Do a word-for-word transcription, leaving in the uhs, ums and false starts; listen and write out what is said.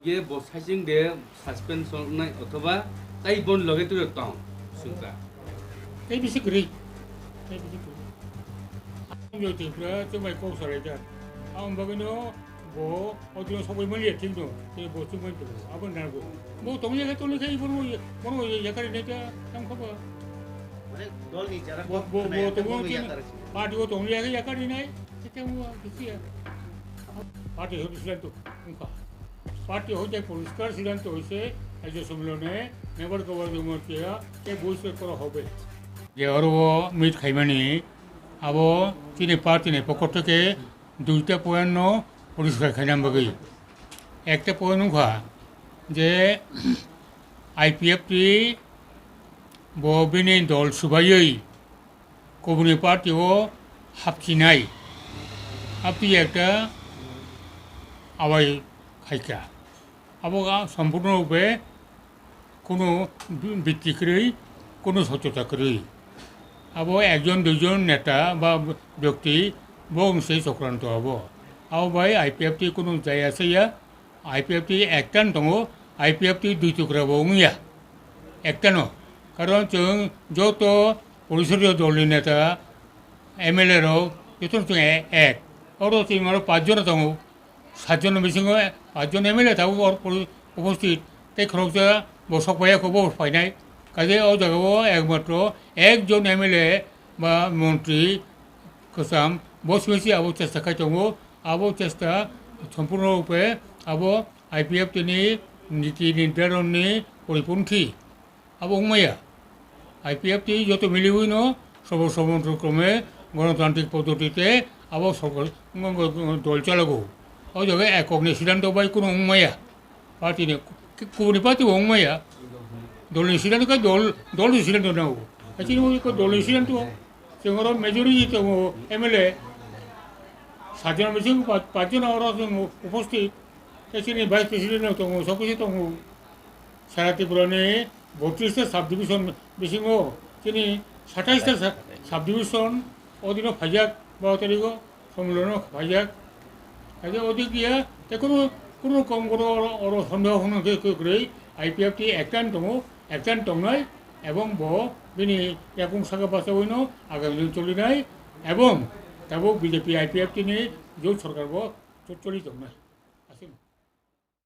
Ye bo saiching de suspension nai othoba tai bon loge tu tong sungka. Tei bisi kwrwi. Tei bisi kwrwi. Yo Tripura, tei bai kok sarai jak. Ang bagino bo audio sobai mali ya thik no. Tei bo thik bai to. Abo na bo. Bo tong ya to ni kai bo mo ye. Bo mo ye yakari ne ta tam khaba. Mane dol ni jara bo, bo, bo to mo yakari. Party bo tong ya yakari nai. Tei mo bisi ya. Party ho silan to. Ungka. Party hoite poriskar siddhanto hoise, rajya sommilone member kobar jomor cheya, ke boise kora hobe. Je oro o meet khaimani, abo chini party ni pokho theke duita point no poriskar khainani bagwi. Ekta point wngkha je I P F T bo bini dol subaiwi kubuni party o hapchinai, hapchi ekta abai khaikha. Abo ga sompurno rupe kunu bi-, bikti kwrwi, kunu sochota kwrwi. Abo ekjon duijon neta ba byakti bo wngse chokranto abo. Abo bai I P F T kunu jaya saya, I P F T ekta no tongo, I P F T dui tukra bo wngya, ekta no. Karon chwng joto porisoriyo dolni neta, M L A rok joto no chwng e-, ek. Oro chwng oro pach jona tongo, sat jona bisingo pach jon M L A tabuk oro pori-, uposthit, tei khoroksa bo sok phaiya kho bo phainai. Kaje o jaga o ekmatro ekjon M L A ba montri kwcham bo simi se abo chesta khai tongo. Abo chesta sompurno rupe abo I P F T ni niti nirdaron ni poriponthi abo wngmaya. I P F T joto miliwi no sobo somontro krome gonotantrik poddotite abo sokol dol chalago. O jaga ekok ni siddhanto bai kuno wngmaya. Party ni ku-, kubuni party bo wngmaya. Dol ni siddhanto khe dol, dol ni siddhanto nango. Hai chini ui ko dol ni siddhanto. Chwng oro majority tongo M L A. Sat jona bisingo pa-, pach jona oro chwng uposthit. Tei chini vice president rok tongo, sob kisi tongo. Sara Tripura ni botris ta subdivision bisingo chini satais ta sa-, subdivision odino phaijak, ba o tarigo. Sommilono khaijak. Kaisa odik ya, tei kunu, kunu kom kunu oro, oro sondeho hwnwi khe kwrwi, I P F T ekta tongo, ekta tongnai, ebong bo bini yakung saka bachawino agami din cholinai, ebong tabuk B J P I P F T ni jot sorkar bo cho-, choli tongnai.